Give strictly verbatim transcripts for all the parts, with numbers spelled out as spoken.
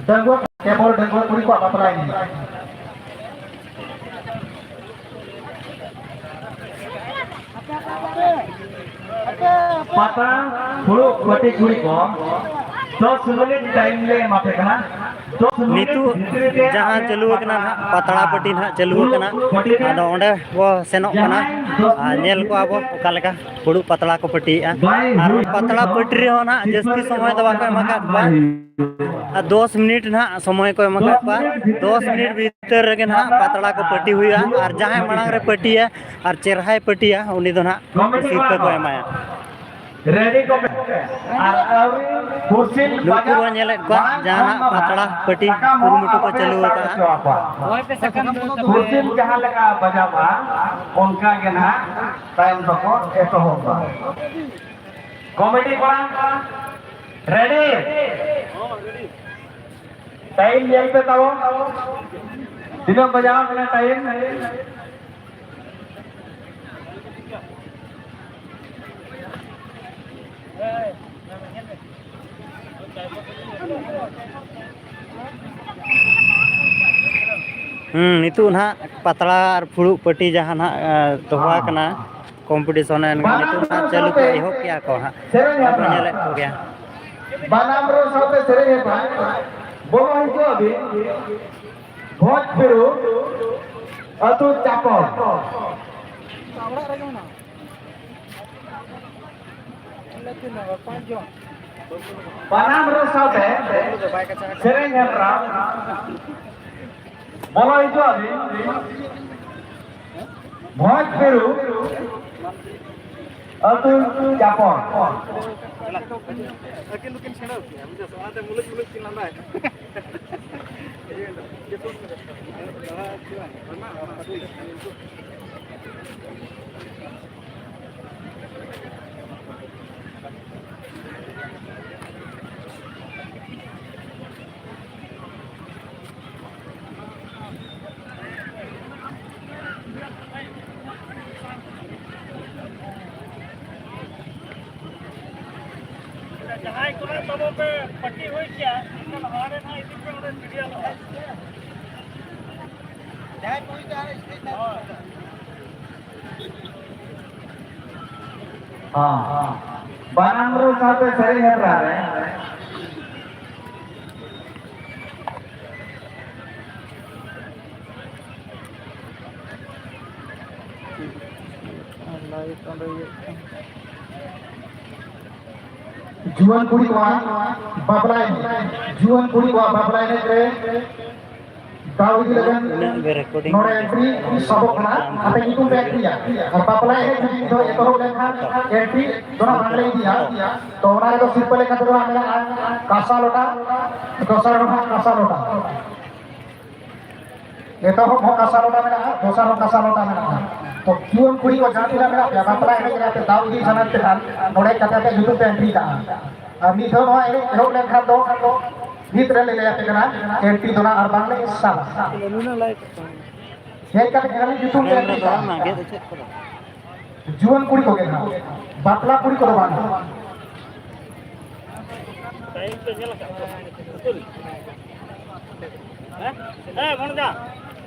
ᱰᱟᱺᱜᱩᱣᱟᱹ, ᱠᱮᱵᱚᱞ ᱰᱟᱺᱜᱩᱣᱟᱹ ᱠᱩᱲᱤ ᱠᱚᱣᱟᱜ ᱵᱟᱯᱞᱟ ᱮᱱᱮᱡ᱾ ᱯᱟᱛᱟ ᱯᱷᱩᱲᱩᱜ ᱯᱟᱹᱴᱤ ᱠᱩᱲᱤ ᱠᱚ ᱫᱚᱥ ᱢᱤᱱᱤᱴ ᱴᱟᱭᱤᱢ ᱞᱮ ᱮᱢᱟ ᱯᱮ ᱠᱟᱱᱟ᱾ ᱫᱚᱥ ᱢᱤᱱᱤᱴ ᱱᱤᱛᱚᱜ ᱵᱷᱤᱛᱨᱤ ᱛᱮ ᱡᱟᱦᱟᱸ ᱟᱯᱮ ᱪᱟᱹᱞᱩ ᱟᱠᱟᱱᱟ ᱯᱟᱛᱟ ᱱᱟᱦᱟᱜ, ᱯᱟᱛᱲᱟ ᱯᱟᱹᱴᱤ ᱱᱟᱦᱟᱜ ᱪᱟᱹᱞᱩ ᱯᱷᱩᱲᱩᱜ ᱟᱠᱟᱱᱟ᱾ ᱯᱟᱹᱴᱤ ᱨᱮ ᱟᱫᱚ ᱚᱸᱰᱮ ᱵᱚ ᱥᱮᱱᱚᱜ ᱠᱟᱱᱟ ᱡᱟᱦᱟᱸᱭ ᱫᱚᱥ ᱟᱨ ᱢᱤᱱᱤᱴ ᱧᱮᱞ ᱠᱚᱣᱟ ᱵᱚ ᱚᱠᱟ ᱞᱮᱠᱟ ᱯᱷᱩᱲᱩᱜ ᱯᱟᱛᱲᱟ ᱠᱚ ᱯᱟᱹᱴᱤᱭᱮᱫᱼᱟ᱾ ᱵᱟᱭ ᱟᱨ ᱦᱩᱭ ᱯᱟᱛᱲᱟ ᱫᱚ ᱯᱟᱹᱴᱤ ᱨᱮᱦᱚᱸ ᱱᱟᱦᱟᱜ ᱥᱤᱨᱯᱟᱹ ᱡᱟᱹᱥᱛᱤ ᱥᱚᱢᱚᱭ ᱫᱚ ᱵᱟᱠᱚ ᱮᱢ ᱟᱠᱟᱫ ᱠᱚᱣᱟ᱾ ᱵᱟᱭ ᱦᱩᱭᱩᱜᱼᱟ᱾ ᱟᱨ ᱫᱚᱥ ᱢᱤᱱᱤᱴ ᱱᱟᱦᱟᱜ ᱥᱚᱢᱚᱭ ᱠᱚ ᱮᱢ ᱟᱠᱟᱫ ᱠᱚᱣᱟ᱾ ᱫᱚᱥ ᱢᱤᱱᱤᱴ ᱵᱷᱤᱛᱤᱨ ᱨᱮᱜᱮ ᱱᱟᱦᱟᱜ ᱯᱟᱛᱲᱟ ᱠᱚ ᱯᱟᱹᱴᱤ ᱦᱩᱭᱩᱜᱼᱟ ᱟᱨ ᱡᱟᱦᱟᱸᱭ ᱢᱟᱲᱟᱝ ᱨᱮ ᱯᱟᱹᱴᱤᱭᱟ ᱟᱨ ᱪᱮᱨᱦᱟᱭ ᱯᱟᱹᱴᱤᱭᱟ, ᱩᱱᱤ ᱫᱚ ᱱᱟᱦᱟᱜ ᱠᱚᱢᱤᱴᱤ ᱥᱤᱨᱯᱟᱹ ᱠᱚᱲᱟ ᱠᱚ ᱠᱚ᱾ ᱮᱢᱟᱭᱟ᱾ ᱨᱮᱰᱤ ᱠᱚ ᱢᱮ᱾ ᱟᱨ ᱟᱹᱣᱨᱤ ᱦᱩᱨᱥᱤᱞ ᱱᱩᱠᱩ ᱵᱟᱡᱟᱣ ᱵᱚᱱ ᱧᱮᱞᱮᱫ ᱠᱚᱣᱟ, ᱢᱟᱲᱟᱝ ᱡᱟᱦᱟᱱᱟᱜ ᱠᱷᱚᱱ ᱢᱟᱲᱟᱝ ᱯᱟᱛᱲᱟ ᱯᱟᱹᱴᱤ ᱥᱟᱠᱟᱢ ᱦᱚᱸ ᱠᱩᱨᱩᱢᱩᱴᱩ ᱠᱚ ᱟᱞᱚᱯᱮ ᱪᱟᱹᱞᱩ ᱥᱟᱵ ᱟᱠᱟᱫᱼᱟ᱾ ᱦᱚᱪᱚ ᱟᱠᱚᱣᱟ᱾ ᱦᱩᱨᱥᱤᱞ ᱡᱟᱦᱟᱸ ᱞᱮᱠᱟ ᱵᱟᱡᱟᱣᱜᱼᱟ, ᱚᱱᱠᱟ ᱜᱮ ᱱᱟᱦᱟᱜ ᱛᱟᱭᱚᱢ ᱫᱚᱠᱚ ᱮᱛᱚᱦᱚᱵᱟ᱾ ᱠᱚᱢᱤᱴᱤ ᱠᱚᱲᱟ, ᱨᱮᱰᱤ? ᱴᱟᱭᱤᱢ ᱧᱮᱞ ᱯᱮ ᱛᱟᱵᱚ, ᱛᱤᱱᱟᱹᱜ ᱵᱟᱡᱟᱣ ᱠᱟᱱᱟ ᱴᱟᱭᱤᱢ? ᱦᱩᱸ, ᱱᱤᱛᱚᱜ ᱱᱟᱦᱟᱜ ᱯᱟᱛᱲᱟ ᱟᱨ ᱯᱷᱩᱲᱩᱜ ᱯᱟᱹᱴᱤ ᱡᱟᱦᱟᱸ ᱱᱟᱦᱟᱜ, ᱮ, ᱫᱚᱦᱚ ᱟᱠᱟᱱᱟ ᱠᱚᱢᱯᱤᱴᱤᱥᱚᱱ, ᱮᱱᱠᱷᱟᱱ ᱵᱟᱱᱟᱢ ᱱᱤᱛᱚᱜ ᱨᱩ ᱱᱟᱦᱟᱜ ᱪᱟᱹᱞᱩ ᱠᱚ ᱥᱟᱶᱛᱮ ᱮᱦᱚᱵ ᱠᱮᱜᱼᱟ ᱠᱚ ᱦᱟᱸᱜ᱾ ᱥᱮᱨᱮᱧ ᱟᱵᱚ ᱦᱮᱯᱨᱟᱣ᱾ ᱧᱮᱞᱮᱫ ᱠᱚᱜᱮᱭᱟ᱾ ᱵᱟᱱᱟᱢ ᱨᱩ ᱥᱟᱶᱛᱮ ᱥᱮᱨᱮᱧ ᱦᱮᱯᱨᱟᱣ᱾ ᱵᱚᱞᱚ ᱦᱤᱡᱩᱜ ᱟᱹᱵᱤᱱ ᱵᱷᱚᱸᱡᱽ ᱯᱷᱤᱨᱩ ᱟᱹᱛᱩ ᱪᱟᱯᱚᱞ᱾ ᱵᱟᱱᱟᱢ ᱨᱩ ᱥᱟᱶᱛᱮ ᱥᱮᱨᱮᱧ ᱦᱮᱯᱨᱟᱣ᱾ ᱵᱚᱞᱚ ᱦᱤᱡᱩᱜ ᱟᱹᱵᱤᱱ᱾ ᱵᱷᱚᱸᱡᱽ ᱯᱷᱤᱨᱩ ᱟᱹᱛᱩ ᱪᱟᱯᱚᱞ᱾ ᱟᱹᱠᱤᱱ ᱫᱚᱠᱤᱱ ᱥᱮᱬᱟ ᱠᱮᱜᱼᱟ, ᱵᱩᱡᱷᱟᱹᱣ ᱥᱮ? ᱚᱱᱟᱛᱮ ᱢᱩᱞᱩᱡ ᱢᱩᱞᱩᱡ ᱠᱤᱱ ᱞᱟᱸᱫᱟᱭᱮᱫᱟ᱾ ᱡᱟᱦᱟᱸᱭ ᱠᱚᱨᱮ ᱛᱟᱵᱚ ᱯᱮ ᱯᱟᱹᱴᱤ ᱦᱩᱭ ᱠᱮᱭᱟ, ᱮᱱᱠᱷᱟᱱ ᱦᱟᱣᱟᱲ ᱨᱮ ᱱᱟᱦᱟᱜ ᱤᱫᱤ ᱦᱚᱸ, ᱦᱚᱸ᱾ ᱵᱟᱱᱟᱢ ᱨᱩ ᱥᱟᱶᱛᱮ ᱥᱮᱨᱮᱧ ᱦᱮᱯᱨᱟᱣ ᱨᱮ᱾ ᱡᱩᱣᱟᱹᱱ ᱠᱩᱲᱤ ᱠᱚᱣᱟᱜ ᱵᱟᱯᱞᱟ ᱮᱱᱮᱡ, ᱡᱩᱣᱟᱹᱱ ᱠᱩᱲᱤ ᱠᱚᱣᱟᱜ ᱵᱟᱯᱞᱟ ᱮᱱᱮᱡ ᱨᱮ ᱫᱟᱣ ᱤᱫᱤ ᱞᱟᱹᱜᱤᱫ ᱱᱚᱰᱮ ᱮᱱᱴᱨᱤ ᱥᱟᱵᱚᱜ ᱠᱟᱱᱟ᱾ ᱟᱯᱮ ᱧᱩᱛᱩᱢ ᱯᱮ ᱮᱱᱴᱨᱤᱭᱟ᱾ ᱟᱨ ᱵᱟᱯᱞᱟ ᱮᱱᱮᱡ ᱡᱩᱫᱤ ᱢᱤᱫ ᱫᱷᱟᱣ ᱮᱛᱚᱦᱚᱵ ᱞᱮᱱᱠᱷᱟᱱ ᱮᱱᱴᱨᱤ ᱫᱚ ᱱᱟᱜ ᱵᱟᱝᱞᱮ ᱤᱫᱤᱭᱟ᱾ ᱛᱚ ᱚᱱᱟ ᱨᱮᱫᱚ ᱥᱤᱨᱯᱟᱹ ᱞᱮᱠᱟ ᱛᱮᱫᱚ ᱱᱟᱜ ᱢᱮᱱᱟᱜᱼᱟ ᱠᱟᱸᱥᱟ ᱞᱚᱴᱟ, ᱫᱚᱥᱟᱨ ᱦᱚᱸ ᱱᱟᱜ ᱠᱟᱸᱥᱟ ᱞᱚᱴᱟ᱾ ᱮᱛᱚᱦᱚᱵ ᱦᱚᱸ ᱠᱟᱸᱥᱟ ᱞᱚᱴᱟ ᱢᱮᱱᱟᱜᱼᱟ, ᱫᱚᱥᱟᱨ ᱦᱚᱸ ᱠᱟᱸᱥᱟ ᱞᱚᱴᱟ ᱢᱮᱱᱟᱜᱼᱟ᱾ ᱛᱚ ᱡᱩᱣᱟᱹᱱ ᱠᱩᱲᱤ ᱠᱚ ᱡᱟᱦᱟᱸ ᱛᱤᱱᱟᱹᱜ ᱢᱮᱱᱟᱜ ᱯᱮᱭᱟ, ᱵᱟᱯᱞᱟ ᱮᱱᱮᱡ ᱨᱮ ᱟᱯᱮ ᱫᱟᱣ ᱤᱫᱤ ᱥᱟᱱᱟᱭᱮᱫ ᱯᱮ ᱠᱷᱟᱱ ᱱᱚᱰᱮ ᱦᱮᱡ ᱠᱟᱛᱮ ᱟᱯᱮ ᱧᱩᱛᱩᱢ ᱯᱮ ᱮᱱᱴᱨᱤ ᱠᱟᱜᱼᱟ᱾ ᱟᱨ ᱢᱤᱫ ᱫᱷᱟᱣ ᱱᱚᱣᱟ ᱮᱱᱮᱡ ᱮᱦᱚᱵ ᱞᱮᱱᱠᱷᱟᱱ ᱫᱚ ᱱᱤᱛ ᱨᱮ ᱞᱮ ᱞᱟᱹᱭ ᱟᱯᱮ ᱠᱟᱱᱟ, ᱮᱱᱴᱨᱤ ᱫᱚ ᱱᱟᱜ ᱟᱨ ᱵᱟᱝᱞᱮ ᱥᱟᱵᱟ᱾ ᱦᱮᱡ ᱠᱟᱛᱮ ᱠᱷᱟᱹᱞᱤ ᱧᱩᱛᱩᱢ ᱯᱮ ᱮᱱᱴᱨᱤ ᱠᱟᱜᱼᱟ᱾ ᱡᱩᱣᱟᱹᱱ ᱠᱩᱲᱤ ᱠᱚᱜᱮ ᱱᱟᱜ, ᱵᱟᱯᱞᱟ ᱠᱩᱲᱤ ᱠᱚᱫᱚ ᱵᱟᱝ᱾ ᱴᱟᱭᱤᱢ ᱯᱮ ᱧᱮᱞ ᱟᱠᱟᱫ ᱛᱚ? ᱦᱮᱸ? ᱦᱮᱸ, ᱵᱷᱚᱱᱡᱟ᱾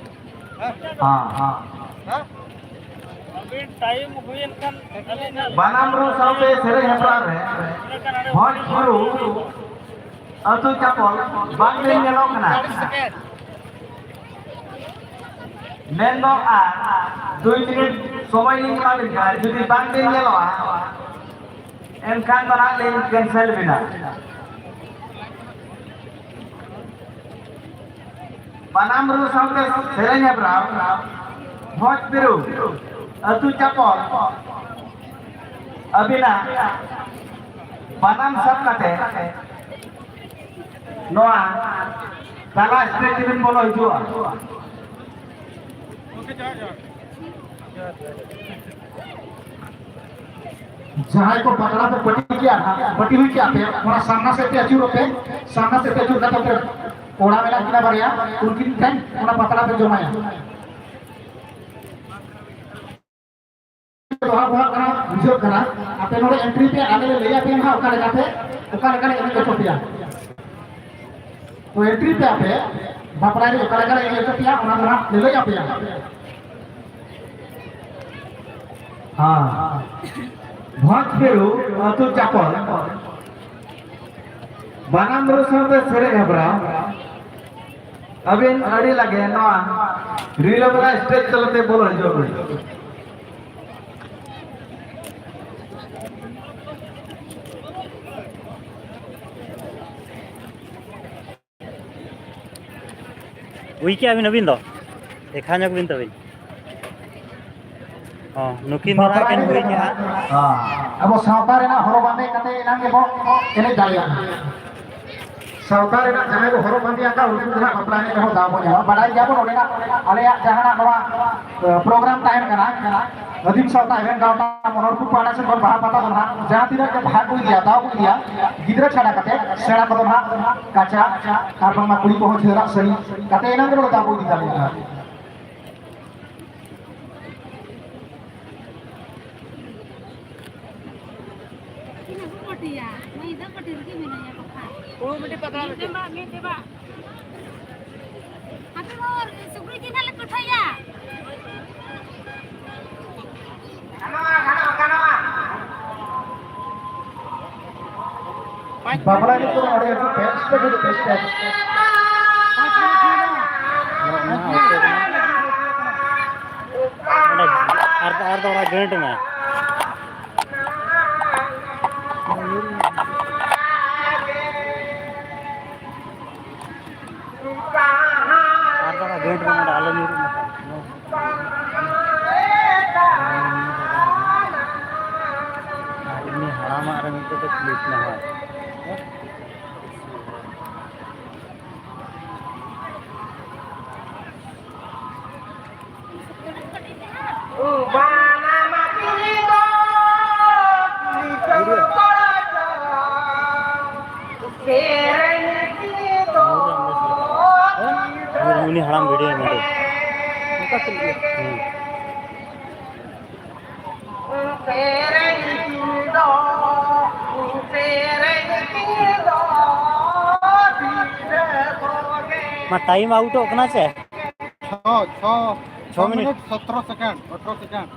ᱦᱮᱸ, ᱦᱮᱸ᱾ ᱟᱹᱵᱤᱱ ᱴᱟᱭᱤᱢ ᱦᱩᱭᱮᱱ ᱠᱷᱟᱱ ᱟᱹᱞᱤᱧ ᱦᱟᱸᱜ ᱵᱟᱱᱟᱢ ᱨᱩ ᱥᱟᱶᱛᱮ ᱥᱮᱨᱮᱧ ᱦᱮᱯᱨᱟᱣ ᱨᱮ ᱵᱷᱚᱸᱡᱽ ᱵᱩᱨᱩ ᱟᱹᱛᱩ ᱪᱟᱯᱚᱞ ᱵᱟᱝ ᱵᱤᱱ ᱧᱮᱞᱚᱜ ᱠᱟᱱᱟ᱾ ᱢᱮᱱᱫᱚ ᱟᱨ ᱫᱩᱭ ᱢᱤᱱᱤᱴ ᱥᱚᱢᱚᱭ ᱞᱤᱧ ᱮᱢᱟ ᱵᱤᱱ ᱠᱟᱱᱟ, ᱡᱩᱫᱤ ᱵᱟᱝ ᱵᱤᱱ ᱧᱮᱞᱚᱜᱼᱟ, ᱮᱱᱠᱷᱟᱱ ᱫᱚ ᱱᱟᱦᱟᱜ ᱞᱤᱧ ᱠᱮᱱᱥᱮᱞ ᱵᱤᱱᱟ᱾ ᱵᱟᱱᱟᱢ ᱨᱩ ᱥᱟᱶᱛᱮ ᱥᱮᱨᱮᱧ ᱦᱮᱯᱨᱟᱣ, ᱵᱷᱚᱸᱡᱽ ᱵᱤᱨᱩ, ᱟᱹᱛᱩ ᱪᱟᱯᱚᱞ, ᱟᱹᱵᱤᱱᱟᱜ ᱵᱟᱱᱟᱢ ᱥᱟᱵ ᱠᱟᱛᱮ ᱱᱚᱣᱟ ᱛᱟᱞᱟ ᱥᱴᱮᱡᱽ ᱨᱮᱵᱤᱱ ᱵᱚᱞᱚ ᱦᱤᱡᱩᱜᱼᱟ᱾ ᱡᱟᱦᱟᱸᱭ ᱠᱚ ᱯᱟᱛᱲᱟ ᱯᱮ ᱯᱟᱹᱴᱤ ᱠᱮᱜᱼᱟ, ᱯᱟᱹᱴᱤ ᱦᱩᱭ ᱠᱮᱜᱼᱟ ᱯᱮ, ᱚᱱᱟ ᱥᱟᱢᱱᱟ ᱥᱮᱫ ᱯᱮ ᱟᱹᱪᱩᱨᱚᱜ ᱯᱮ, ᱥᱟᱢᱱᱟ ᱥᱮᱫ ᱯᱮ ᱟᱹᱪᱩᱨ ᱠᱟᱛᱮ ᱯᱮ, ᱠᱚᱲᱟ ᱢᱮᱱᱟᱜ ᱠᱤᱱᱟ ᱵᱟᱨᱭᱟ, ᱩᱱᱠᱤᱱ ᱴᱷᱮᱱ ᱚᱱᱟ ᱯᱟᱛᱲᱟ ᱯᱮ ᱡᱚᱢᱟᱭᱟ᱾ ᱫᱚᱦᱲᱟ ᱫᱚᱦᱲᱟ ᱠᱟᱱᱟ, ᱵᱩᱡᱷᱟᱹᱜ ᱠᱟᱱᱟ, ᱟᱯᱮ ᱱᱚᱰᱮ ᱮᱱᱴᱨᱤ ᱯᱮ, ᱟᱞᱮ ᱞᱮ ᱞᱟᱹᱭ ᱟᱯᱮᱭᱟ ᱱᱟᱦᱟᱜ ᱚᱠᱟ ᱞᱮᱠᱟᱛᱮ, ᱚᱠᱟ ᱞᱮᱠᱟ ᱞᱮ ᱮᱱᱮᱡ ᱦᱚᱪᱚ ᱯᱮᱭᱟ᱾ ᱛᱚ ᱮᱱᱴᱨᱤ ᱯᱮ ᱟᱯᱮ, ᱵᱟᱯᱞᱟ ᱨᱮ ᱚᱠᱟ ᱞᱮᱠᱟ ᱞᱮ ᱤᱭᱟᱹ ᱦᱚᱪᱚ ᱯᱮᱭᱟ, ᱚᱱᱟ ᱫᱚ ᱦᱟᱸᱜ ᱞᱟᱹᱞᱟᱹᱭ ᱟᱯᱮᱭᱟ᱾ ᱦᱮᱸ, ᱵᱷᱚᱸᱡᱽ ᱵᱮᱨᱩ ᱟᱹᱛᱩ ᱪᱟᱯᱚᱞ, ᱵᱟᱱᱟᱢ ᱨᱩ ᱥᱟᱶᱛᱮ ᱥᱮᱨᱮᱧ ᱦᱮᱯᱨᱟᱣ᱾ ᱟᱹᱵᱤᱱ ᱟᱹᱰᱤ ᱞᱟᱜᱮ ᱱᱚᱣᱟ ᱨᱤᱞᱟᱹᱢᱟᱞᱟ ᱥᱴᱮᱡ ᱛᱟᱞᱟᱛᱮ ᱵᱚᱞᱚ ᱦᱤᱡᱩᱜ ᱵᱤᱱ᱾ ᱦᱩᱭ ᱠᱮᱜᱼᱟ ᱵᱤᱱ ᱟᱹᱵᱤᱱ ᱫᱚ? ᱫᱮᱠᱷᱟ ᱧᱚᱜ ᱵᱤᱱ ᱛᱟᱹᱵᱤᱱ᱾ ᱦᱚᱸ, ᱱᱩᱠᱤᱱ ᱫᱚ ᱱᱟᱦᱟᱜ ᱠᱤᱱ ᱦᱩᱭ ᱠᱮᱜᱼᱟ᱾ ᱦᱚᱸ, ᱟᱵᱚ ᱥᱟᱶᱛᱟ ᱨᱮᱱᱟᱜ ᱦᱚᱨᱚᱜ ᱵᱟᱸᱫᱮ ᱠᱟᱛᱮ ᱮᱱᱟᱝ ᱜᱮᱵᱚ ᱮᱱᱮᱡ ᱫᱟᱲᱮᱭᱟᱜᱼᱟ᱾ ᱥᱟᱶᱛᱟ ᱨᱮᱱᱟᱜ ᱡᱟᱦᱟᱸᱭ ᱵᱚ ᱦᱚᱨᱚᱜ ᱵᱟᱸᱫᱮ ᱟᱠᱟᱫ, ᱩᱱᱠᱩ ᱜᱮ ᱱᱟᱦᱟᱜ ᱵᱟᱯᱞᱟ ᱮᱱᱮᱡ ᱨᱮᱦᱚᱸ ᱫᱟᱣ ᱵᱚ ᱧᱟᱢᱟ᱾ ᱵᱟᱰᱟᱭ ᱜᱮᱭᱟᱵᱚᱱ ᱱᱚᱰᱮᱱᱟᱜ ᱟᱞᱮᱭᱟᱜ ᱡᱟᱦᱟᱱᱟᱜ ᱱᱚᱣᱟ, ᱮ, ᱯᱨᱳᱜᱨᱟᱢ ᱛᱟᱦᱮᱱ ᱠᱟᱱᱟ, ᱟᱹᱫᱤᱢ ᱥᱟᱶᱛᱟ ᱮᱵᱷᱮᱱ ᱜᱟᱶᱛᱟ ᱢᱚᱱᱳᱦᱚᱨᱯᱩᱨ ᱯᱟᱦᱴᱟ ᱥᱮᱫ ᱠᱷᱚᱱ ᱵᱟᱦᱟ ᱯᱟᱛᱟ ᱫᱚ ᱱᱟᱦᱟᱜ ᱡᱟᱦᱟᱸ ᱛᱤᱱᱟᱹᱜ ᱜᱮ ᱵᱷᱟᱜᱽ ᱠᱚ ᱤᱫᱤᱭᱟ, ᱫᱟᱣ ᱠᱚ ᱤᱫᱤᱭᱟ, ᱜᱤᱫᱽᱨᱟᱹ ᱪᱷᱟᱰᱟ ᱠᱟᱛᱮ ᱥᱮᱬᱟ ᱠᱚᱫᱚ ᱱᱟᱦᱟᱜ ᱠᱟᱪᱟ ᱟᱨ ᱵᱟᱝᱢᱟ ᱠᱩᱲᱤ ᱠᱚᱦᱚᱸ ᱡᱷᱟᱹᱞᱟᱜ ᱥᱟᱹᱲᱤ ᱠᱟᱛᱮ ᱮᱱᱟᱝ ᱜᱮ ᱱᱚᱰᱮ ᱫᱟᱣ ᱠᱚ ᱤᱫᱤ ᱫᱟᱲᱮᱭᱟᱜᱼᱟ᱾ ᱛᱤᱱᱟᱹᱜ ᱠᱚ ᱯᱟᱹᱴᱤᱭᱟ? ᱢᱟᱹᱭ ᱫᱚ ᱯᱟᱹᱴᱤ ᱨᱮᱜᱮ ᱢᱮᱱᱟᱭᱟ ᱵᱟᱠᱷᱟᱱ᱾ ᱦᱩᱲᱩ ᱢᱤᱫᱴᱤᱡ ᱯᱟᱛᱲᱟ ᱢᱤᱫ ᱨᱮ᱾ ᱰᱮᱵᱟ, ᱢᱤᱫ ᱰᱮᱵᱟ᱾ ᱟᱯᱮ ᱫᱚ ᱥᱩᱠᱨᱤ ᱡᱤᱞ ᱦᱟᱸᱜ ᱞᱮ ᱯᱤᱴᱷᱟᱹᱭᱟ᱾ ᱜᱟᱱᱚᱜᱼᱟ, ᱜᱟᱱᱚᱜᱼᱟ, ᱜᱟᱱᱚᱜᱼᱟ᱾ ᱵᱟᱯᱞᱟ ᱧᱩᱛᱩᱢ ᱟᱹᱰᱤ ᱟᱹᱰᱤ ᱵᱮᱥ ᱛᱮ ᱦᱩᱭᱩᱜ ᱵᱮᱥ ᱛᱮ᱾ ᱚᱱᱟ ᱦᱚᱪᱚ ᱠᱟᱱᱟ᱾ ᱚᱸᱰᱮ ᱟᱨ, ᱟᱨ ᱫᱚ ᱚᱱᱟ ᱜᱟᱹᱴ ᱢᱮ᱾ ᱟᱨ ᱫᱚ ᱚᱱᱟ ᱜᱟᱹᱴ ᱨᱮ ᱱᱚᱰᱮ ᱟᱞᱚ ᱧᱩᱨᱩᱜ ᱢᱟ᱾ ᱟᱨ ᱩᱱᱤ ᱦᱟᱲᱟᱢᱟᱜ ᱨᱮ ᱢᱤᱫᱴᱮᱡ ᱫᱚ ᱠᱞᱤᱯ ᱢᱮ ᱦᱳᱭ᱾ ᱩᱱᱤ ᱦᱟᱲᱟᱢ ᱵᱷᱤᱰᱤᱭᱳ ᱢᱮᱱᱛᱮ᱾ ᱦᱩᱸ᱾ ᱥᱮᱨᱮᱧ ᱫᱚ, ᱥᱮᱨᱮᱧ ᱫᱚ, ᱫᱤᱱᱟᱹᱢ ᱴᱟᱭᱤᱢ ᱟᱣᱩᱴᱚᱜ ᱠᱟᱱᱟ ᱥᱮ? ᱪᱷᱚ, ᱪᱷᱚ, ᱪᱷᱚ ᱪᱷᱚ ᱢᱤᱱᱤᱴ᱾ ᱢᱤᱱᱤᱴ ᱥᱚᱛᱨᱚ ᱥᱮᱠᱮᱱᱰ, ᱟᱴᱷᱨᱚ ᱥᱮᱠᱮᱱᱰ᱾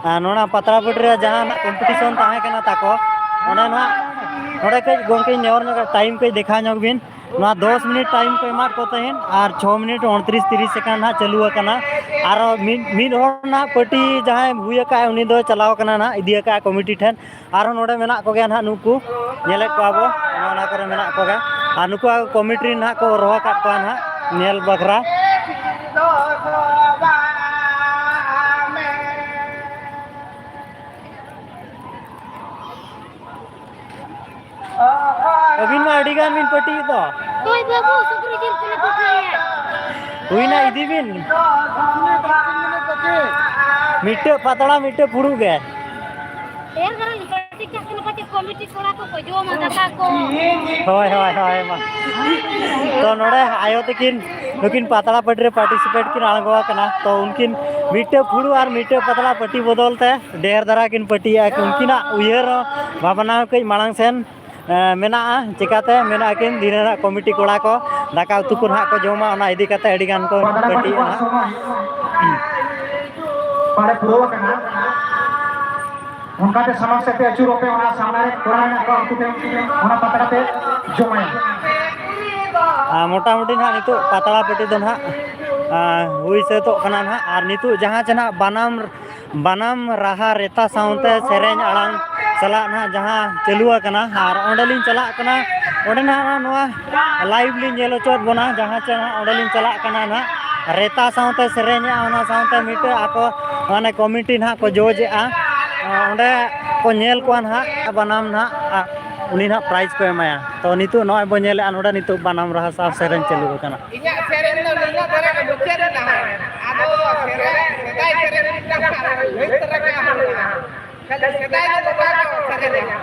ᱟᱨ ᱱᱚᱰᱮ ᱯᱟᱛᱲᱟ ᱯᱟᱹᱴᱤ ᱨᱮ ᱡᱟᱦᱟᱸ ᱱᱟᱜ ᱠᱚᱢᱯᱤᱴᱤᱥᱚᱱ ᱛᱟᱦᱮᱸ ᱠᱟᱱᱟ ᱛᱟᱠᱚ, ᱚᱸᱰᱮ ᱱᱟᱜ, ᱱᱚᱰᱮ ᱠᱟᱹᱡ ᱜᱚᱢᱠᱮᱧ ᱱᱮᱦᱚᱨ ᱧᱚᱜᱟ, ᱴᱟᱭᱤᱢ ᱠᱟᱹᱡ ᱫᱮᱠᱷᱟᱣ ᱧᱚᱜ ᱵᱤᱱ᱾ ᱱᱚᱣᱟ ᱫᱚᱥ ᱢᱤᱱᱤᱴ ᱴᱟᱭᱤᱢ ᱠᱚ ᱮᱢᱟᱫ ᱠᱚ ᱛᱟᱦᱮᱸᱫ ᱟᱨ ᱪᱷᱚ ᱢᱤᱱᱤᱴ ᱩᱱᱛᱨᱤᱥ ᱛᱤᱨᱤᱥ ᱥᱮᱠᱮᱱᱰ ᱱᱟᱜ ᱪᱟᱹᱞᱩ ᱟᱠᱟᱱᱟ᱾ ᱟᱨᱚ ᱢᱤᱫ, ᱢᱤᱫ ᱦᱚᱲ ᱱᱟᱜ ᱯᱟᱹᱴᱤ ᱡᱟᱦᱟᱸᱭ ᱦᱩᱭ ᱟᱠᱟᱫ, ᱩᱱᱤ ᱫᱚ ᱪᱟᱞᱟᱣ ᱟᱠᱟᱱᱟ ᱱᱟᱜ, ᱤᱫᱤ ᱟᱠᱟᱫ ᱠᱚᱢᱤᱴᱤ ᱴᱷᱮᱱ᱾ ᱟᱨᱦᱚᱸ ᱱᱚᱰᱮ ᱢᱮᱱᱟᱜ ᱠᱚᱜᱮᱭᱟ ᱱᱟᱦᱟᱜ ᱱᱩᱠᱩ, ᱧᱮᱞᱮᱫ ᱠᱚᱣᱟ ᱵᱚ, ᱚᱱᱮ ᱚᱱᱟ ᱠᱚᱨᱮ ᱢᱮᱱᱟᱜ ᱠᱚᱜᱮᱭᱟ᱾ ᱟᱨ ᱱᱩᱠᱩᱣᱟᱜ ᱠᱚᱢᱤᱴᱤ ᱨᱮ ᱱᱟᱦᱟᱜ ᱠᱚ ᱨᱚᱦᱚ ᱟᱠᱟᱫ ᱠᱚᱣᱟ ᱱᱟᱦᱟᱜ ᱧᱮᱞ ᱵᱟᱠᱷᱨᱟ᱾ ᱟᱹᱵᱤᱱ ᱢᱟ ᱟᱹᱰᱤ ᱜᱟᱱ ᱵᱤᱱ ᱯᱟᱹᱴᱤᱭᱮᱫ ᱫᱚ᱾ ᱦᱳᱭ ᱵᱟᱹᱵᱩ, ᱥᱩᱠᱨᱤ ᱡᱤᱞ ᱠᱚᱞᱮ ᱯᱤᱴᱷᱟᱹᱭᱟ᱾ ᱦᱩᱭᱱᱟ, ᱤᱫᱤ ᱵᱤᱱ᱾ ᱢᱤᱫᱴᱟᱹᱜ ᱯᱟᱛᱲᱟ, ᱢᱤᱫᱴᱟᱹᱜ ᱯᱷᱩᱲᱩᱜ ᱜᱮ᱾ ᱰᱷᱮᱨ ᱫᱷᱟᱨᱟ ᱜᱮ ᱯᱟᱹᱴᱤ ᱠᱟᱜ ᱠᱟᱱᱟ, ᱯᱟᱪᱮᱫ ᱠᱚᱢᱤᱴᱤ ᱠᱚᱲᱟ ᱠᱚᱠᱚ ᱡᱚᱢᱟ ᱫᱟᱠᱟ ᱠᱚ᱾ ᱦᱳᱭ, ᱦᱳᱭ, ᱦᱳᱭ, ᱢᱟ᱾ ᱛᱚ, ᱱᱚᱰᱮ ᱟᱭᱳ ᱛᱟᱹᱠᱤᱱ ᱱᱩᱠᱤᱱ ᱯᱟᱛᱲᱟ ᱯᱟᱹᱴᱤ ᱨᱮ ᱯᱟᱨᱴᱤᱥᱤᱯᱮᱴ ᱠᱤᱱ ᱟᱬᱜᱚ ᱟᱠᱟᱱᱟ᱾ ᱛᱚ, ᱩᱱᱠᱤᱱ ᱢᱤᱫᱴᱟᱹᱜ ᱯᱷᱩᱲᱩᱜ ᱟᱨ ᱢᱤᱫᱴᱟᱹᱜ ᱯᱟᱛᱲᱟ ᱯᱟᱹᱴᱤ ᱵᱚᱫᱚᱞ ᱛᱮ ᱰᱷᱮᱨ ᱫᱷᱟᱨᱟ ᱠᱤᱱ ᱯᱟᱹᱴᱤᱭᱮᱜᱼᱟ᱾ ᱩᱱᱠᱤᱱᱟᱜ ᱩᱭᱦᱟᱹᱨ ᱵᱷᱟᱵᱽᱱᱟ ᱦᱚᱸ ᱠᱟᱹᱡ ᱢᱟᱲᱟᱝ ᱥᱮᱱ, ᱮ, ᱢᱮᱱᱟᱜᱼᱟ᱾ ᱪᱤᱠᱟᱛᱮ ᱢᱮᱱᱟᱜᱼᱟ ᱠᱤᱱ ᱫᱷᱤᱱᱟᱹᱱ ᱦᱟᱸᱜ ᱠᱚᱢᱤᱴᱤ ᱠᱚᱲᱟ ᱠᱚ ᱫᱟᱠᱟ ᱩᱛᱩ ᱠᱚ ᱱᱟᱦᱟᱜ ᱠᱚ ᱡᱚᱢᱟ, ᱚᱱᱟ ᱤᱫᱤ ᱠᱟᱛᱮ ᱟᱹᱰᱤ ᱜᱟᱱ ᱠᱚ ᱯᱟᱹᱴᱤᱭᱮᱜᱼᱟ ᱱᱟᱦᱟᱜ᱾ ᱵᱟᱲᱮ ᱯᱩᱨᱟᱹᱣ ᱟᱠᱟᱱᱟ᱾ ᱚᱱᱠᱟᱛᱮ ᱥᱟᱢᱟᱝ ᱥᱮᱫ ᱯᱮ ᱟᱹᱪᱩᱨᱚᱜ ᱯᱮ, ᱚᱱᱟ ᱥᱟᱢᱱᱟ ᱨᱮ ᱠᱚᱲᱟ ᱢᱮᱱᱟᱜ ᱠᱚᱣᱟ, ᱩᱱᱠᱩ ᱯᱮ, ᱚᱱᱟ ᱯᱟᱛᱲᱟ ᱯᱮ ᱡᱚᱢᱟᱭᱟ᱾ ᱟᱨ ᱢᱚᱴᱟᱢᱩᱴᱤ ᱱᱟᱦᱟᱜ ᱱᱤᱛᱚᱜ ᱯᱟᱛᱲᱟ ᱯᱟᱹᱴᱤ ᱫᱚ ᱱᱟᱦᱟᱜ, ᱟ, ᱦᱩᱭ ᱥᱟᱹᱛᱚᱜ ᱠᱟᱱᱟ ᱱᱟᱦᱟᱜ᱾ ᱟᱨ ᱱᱤᱛᱚᱜ ᱡᱟᱦᱟᱸ ᱪᱮ ᱱᱟᱦᱟᱜ ᱵᱟᱱᱟᱢ, ᱵᱟᱱᱟᱢ ᱨᱟᱦᱟ ᱨᱮᱛᱟ ᱥᱟᱶᱛᱮ ᱥᱮᱨᱮᱧ ᱟᱲᱟᱝ ᱥᱟᱞᱟᱜ ᱱᱟᱦᱟᱜ ᱡᱟᱦᱟᱸ ᱪᱟᱹᱞᱩ ᱟᱠᱟᱱᱟ, ᱟᱨ ᱚᱸᱰᱮᱞᱤᱧ ᱪᱟᱞᱟᱜ ᱠᱟᱱᱟ, ᱚᱸᱰᱮ ᱱᱟᱦᱟᱜ ᱱᱚᱣᱟ ᱞᱟᱭᱤᱵᱷ ᱞᱤᱧ ᱧᱮᱞ ᱦᱚᱪᱚᱭᱮᱫ ᱵᱚᱱᱟ, ᱡᱟᱦᱟᱸ ᱪᱮ ᱱᱟᱦᱟᱜ ᱚᱸᱰᱮᱞᱤᱧ ᱪᱟᱞᱟᱜ ᱠᱟᱱᱟ ᱱᱟᱦᱟᱜ᱾ ᱨᱮᱛᱟ ᱥᱟᱶᱛᱮ ᱥᱮᱨᱮᱧᱮᱜᱼᱟ, ᱚᱱᱟ ᱥᱟᱶᱛᱮ ᱢᱤᱫᱴᱮᱡ ᱟᱠᱚ ᱢᱟᱱᱮ ᱠᱚᱢᱤᱴᱤ ᱱᱟᱦᱟᱜ ᱠᱚ ᱡᱚᱡᱽ ᱮᱜᱼᱟ, ᱚᱸᱰᱮ ᱠᱚ ᱧᱮᱞ ᱠᱚᱣᱟ ᱱᱟᱦᱟᱜ ᱵᱟᱱᱟᱢ ᱱᱟᱦᱟᱜ, ᱩᱱᱤ ᱱᱟᱦᱟᱜ ᱯᱨᱟᱭᱤᱡᱽ ᱠᱚ ᱮᱢᱟᱭᱟ᱾ ᱛᱚ, ᱱᱤᱛᱚᱜ ᱱᱚᱜᱼᱚᱭ ᱵᱚᱱ ᱧᱮᱞᱮᱜᱼᱟ, ᱱᱚᱰᱮ ᱱᱤᱛᱚᱜ ᱵᱟᱱᱟᱢ ᱨᱟᱦᱟ ᱥᱟᱶ ᱥᱮᱨᱮᱧ ᱪᱟᱹᱞᱩ ᱟᱠᱟᱱᱟ᱾ ᱤᱧᱟᱹᱜ ᱥᱮᱨᱮᱧ ᱫᱚ ᱱᱤᱱᱟᱹᱜ ᱫᱷᱟᱨᱟ ᱜᱮ ᱢᱩᱪᱟᱹᱫ ᱮᱱᱟ᱾ ᱟᱫᱚ ᱥᱮᱫᱟᱭ, ᱥᱮᱫᱟᱭ ᱥᱮᱨᱮᱧ ᱢᱤᱫᱴᱟᱝ ᱞᱟᱹᱭ ᱛᱚᱨᱟ ᱠᱟᱜᱼᱟ ᱦᱩᱭᱩᱜᱼᱟ᱾ ᱠᱷᱟᱹᱞᱤ ᱥᱮᱫᱟᱭ ᱫᱚ ᱱᱚᱝᱠᱟ ᱠᱚ ᱥᱮᱨᱮᱧᱟ᱾